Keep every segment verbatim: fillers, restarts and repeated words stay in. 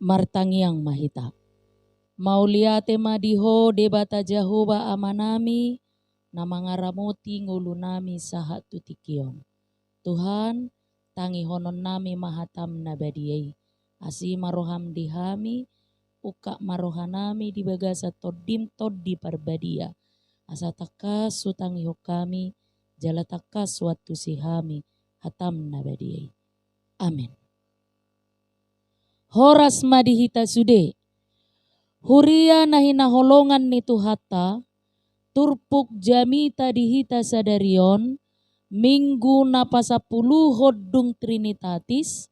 Martangiang ma hita. Mauliate ma di Ho Debata Jahowa Amanami, na mangaramoti ngolunami sahat tu tingki on. Tuhan, tangihononnami ma hataM na badia i. Asi ma rohaM di hami, ungkap ma rohanami di bagasan TondiM Tondi Parbadia. Asa tangkas hutangihon hami, jala tangkas huantusi hami hataM na badia i. Amen. Horas ma di hita sude. Huria na hinaholongan ni Tuhanta, turpuk jamita di hita sadari on, Minggu na pasampuluhon dung Trinitatis,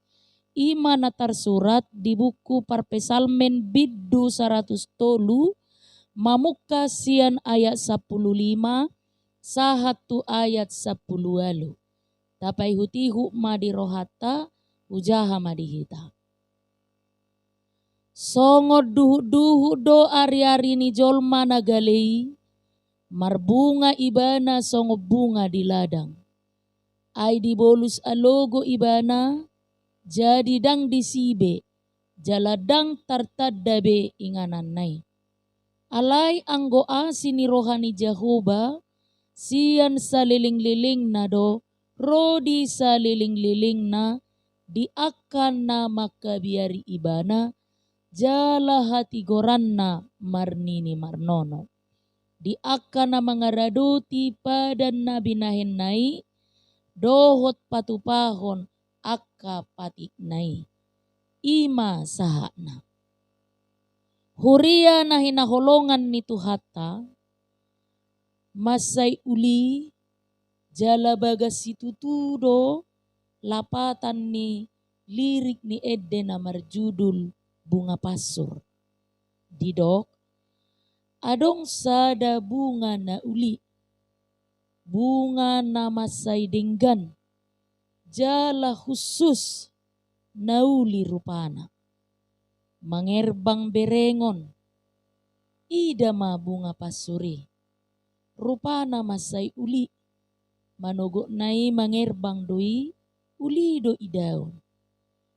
i ma na tarsurat di buku Parpsalmen bindu saratus tolu, mamungka sian ayat sampulu lima sahat tu ayat sampulu ualu. Tapaihutihut ma di rohanta, hujaha ma di hita. Songon duhutduhut do ariari ni jolma na gale i, marbunga ibana songon bunga di ladang. Ai dibolus alogo ibana, jadi ndang disi be, jala ndang tartanda be ingananna i. Alai anggo asi ni roha ni Jahowa, sian salelenglelengna do, ro di salelenglelengna, di angka na mangkabiari ibana, jala hatigoranna marnini marnono. Di angka na mangaradoti padan na binahenna i, dohot patupahon angka patikna i. I ma sahatna. Huria na hinaholongan ni Tuhanta, mansai uli jala bagas situtu do lapatan ni lirik ni ende na marjudul Bunga Pansur. Didok, adong sada bunga na uli, bunga na mansai denggan, jala hushus na uli rupana. Mangerbang berengon, ida ma bunga pansur i. Rupana mansai uli, manogotna i mangerbang do i, uli do idaon.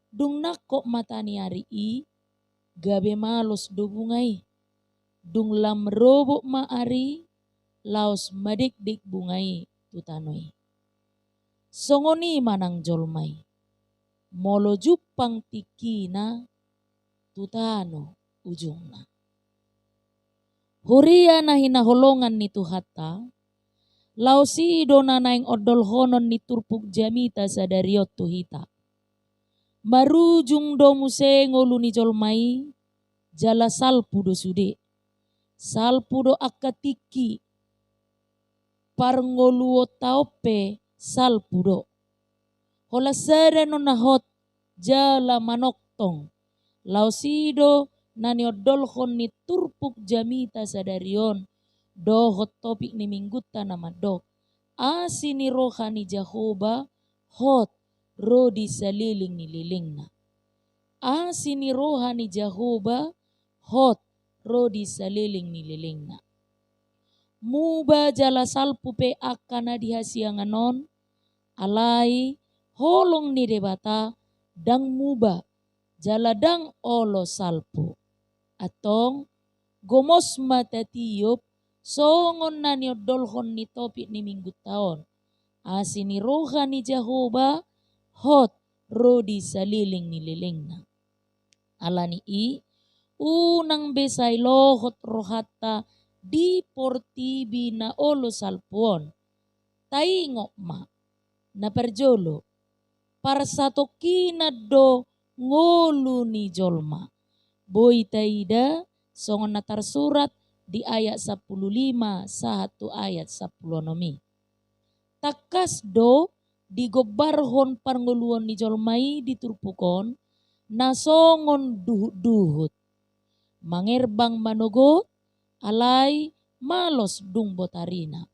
Dung nangkok mata ni ari i, gabe malos do bunga i. Dung lam robot ma ari, laos madekdek bunga i tu tano i. Songon i ma nang jolma i. Molo jumpang tingkina, tu tano ujungna. Huria na hinaholongan ni Tuhanta, laos i do na naeng ondolhonon ni turpuk jamita sadari on tu hita. Marujung do muse ngolu ni jolma i, jala salpu do sude. Salpu do angka tingki, parngoluonta on pe salpu do. Holan sada do na hot jala manongtong. Laos i do na niondolhon ni turpuk jamita sadari on, dohot topik ni minggunta na mandok, asi ni roha ni Jahowa hot ro di saleleng ni lelengna. Asi ni roha ni Jahowa hot ro di saleleng ni lelengna. Muba jala salpu pe angka na di hasiangan on, alai holong ni Debata ndang muba, jala ndang olo salpu. Antong, gomos ma tatiop, songon na niondolhon ni topik ni minggunta on. Asi ni roha ni Jahowa hot ro di saleleng ni lelengna. Ala ni i, unang be sai lohot rohanta di portibi na olo salpu on. Taingot ma, na parjolo, parsatongkinan do ngolu ni jolma. Boi taida songon na tarsurat di ayat sampulu lima sahat tu ayat sampulu onom i. Tangkas do digombarhon parngoluon ni jolma i di turpuk on, na songon duhutduhut. Mangerbang manogot, alai malos dung botarina.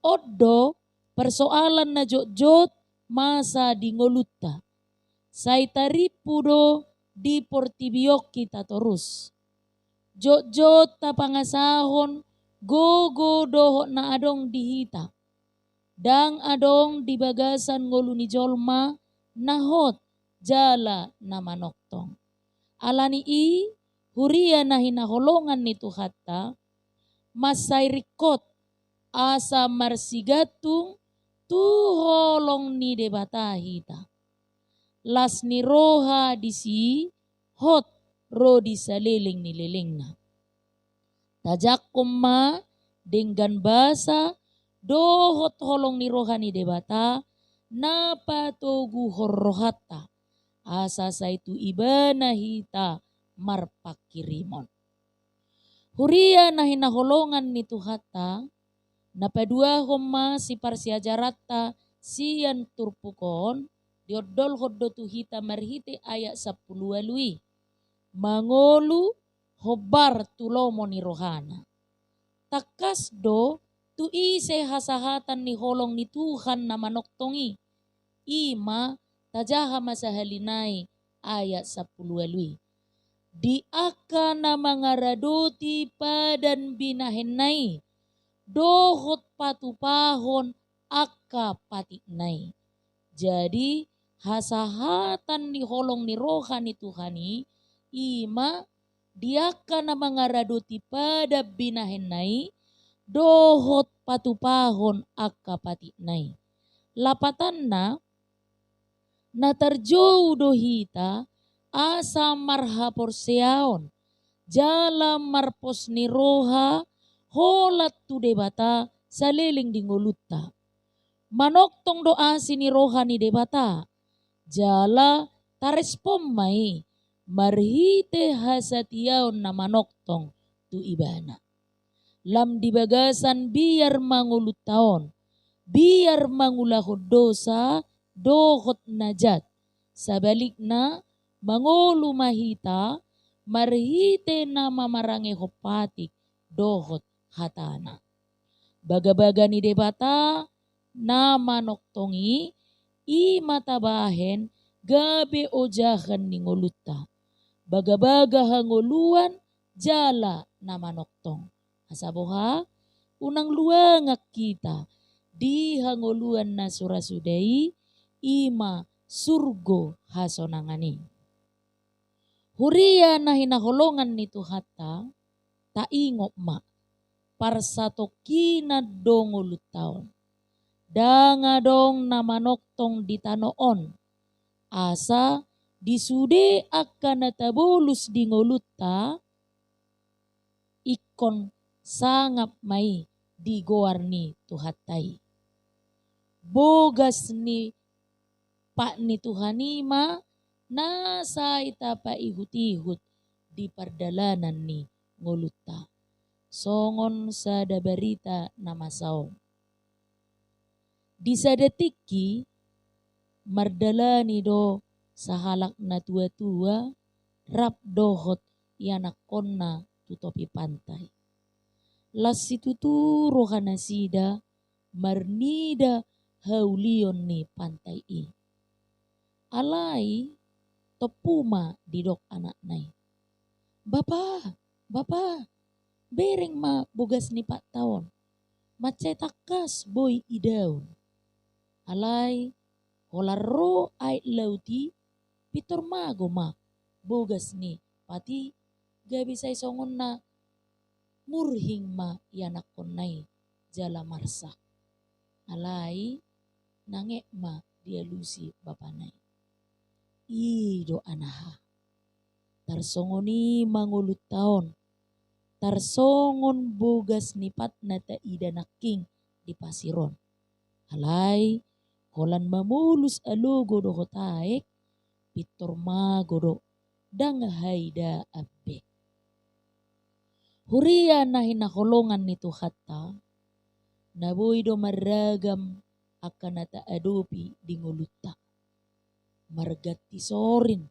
On do persoalan na jotjot masa di ngolunta. Sai tarimpu do di portibi on hita torus. Jotjot tapangasahon gogo dohot na adong di hita. Ndang adong di bagasan ngolu ni jolma na hot jala na manongtong. Ala ni i, huria na hinaholongan ni Tuhanta, mansai ringkot asa marsigantung tu holong ni Debata hita. Las ni roha disi hot ro di saleleng ni lelengna. Tajangkon ma denggan basa dohot holong ni roha ni Debata na patoguhon rohanta, asa sai tu Ibana hita marpanghirimon. Huria na hinaholongan ni Tuhanta, na paduahon ma siparsiajaranta sian turpuk on, diondolhon do tu hita marhite ayat sampulu ualu i. Mangolu hombar tu lomo ni rohana. Tangkas do tu ise hasahatan ni holong ni Tuhan na manongtong i. I ma, tajaha ma sahali nai ayat sampulu ualu i. Di angka na mangaradoti padan binahenna i, dohot patupahon angka patikna i. Jadi, hasahatan ni holong ni roha ni Tuhan i, i ma, di angka na mangaradoti padan binahenna i, dohot patupahon angka patikna i. Lapatanna, na tarjou do hita asa marhaporseaon, jala marpos ni roha holan tu Debata saleleng di ngolunta. Manongtong do asi ni roha ni Debata, jala tarespon ma i marhite hasatiaon na manongtong tu Ibana. Lam di bagasan biar ma ngolunta on, biar mangulahon dosa dohot na jat. Sabalikna, mangolu ma hita marhite na mamarangehon patik dohot hatana. Bagabaga ni Debata na manongtong i, i ma tabahen gabe ojahan ni ngolunta. Bagabaga hangoluan jala na manongtong. Asa boha, unang luangan hita di hangoluan na so ra suda i, i ma surgo hasonangan i. Huria na hinaholongan ni Tuhanta, taingot ma, parsatongkinan do ngolunta on. Ndang adong na manongtong di tano on, asa di sude angka na tabolus di ngolunta, ingkon sangap ma i di goar ni Tuhanta i. Bogas ni pat ni Tuhan i ma na sai tapaihut-ihut di pardalanan ni ngolunta. Songon sada barita na masa on. Di sada tingki, mardalani do sahalak na tua-tua rap dohot ianakkonna tu topi pantai. Las situtu rohanasida marnida haulion ni pantai i. Alai tompu ma didok anakna i, "Bapa, bapa, bereng ma bogas ni patta on. Mansai tangkas boi idaon. Alai holan ro aek laut i, pintor mago ma bogas ni pat i, gabe sai songon na murhing ma ianakkonna i jala marsak." Alai nanget ma dialusi bapana i. I do anaha. Tarsongon i ma ngolunta on. Tarsongon bogas ni pat na taida nangkin di pasir on. Alai holan mamolus alogo dohot aek, pintor mago do, ndang haidaan be. Huria na hinaholongan ni Tuhanta, na boi do marragam angka na taadopi di ngolunta. Marganti sorin,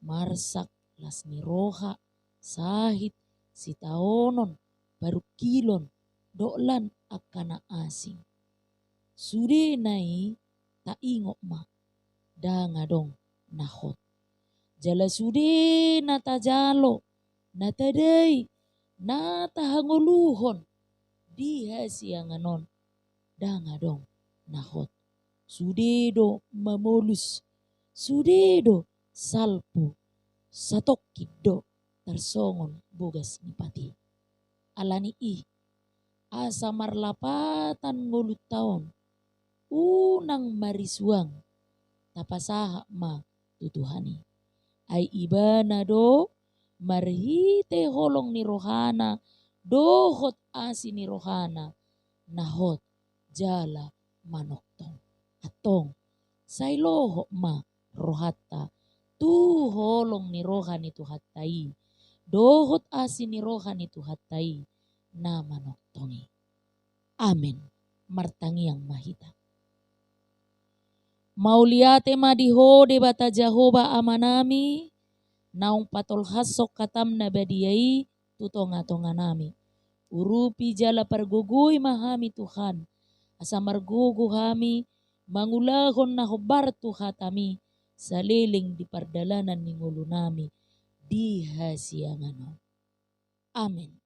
marsak las ni roha, sahit, sitaonon, parungkilon, dohot lan angka na asing. Sudena i taingot ma, ndang adong na hot. Jala sude na tajalo, na tadai, na tahangoluhon di hasiangan on, ndang adong na hot. Sude do mamolus, sude do salpu, satongkin do tarsongon bogas ni pati. Ala ni i, asa marlapatan ngolunta on, unang marisuang, tapasahat ma tu Tuhan i. Ai Ibana do marhite holong ni rohana dohot asi ni rohana na hot jala manongtong. Antong, sai lohot ma rohanta tu holong ni roha ni Tuhanta i dohot asi ni roha ni Tuhanta i na manongtong i. Amen. Martangiang ma hita. Mauliate ma di Ho Debata Jahowa Amanami, naung patolhashon hataM na badia i tu tongatonganami. Urupi jala pargogoi ma hami Tuhan, asa margogo hami mangulahon na hombar tu hataMi saleleng di pardalanan ni ngolunami di hasiangan on. Amen.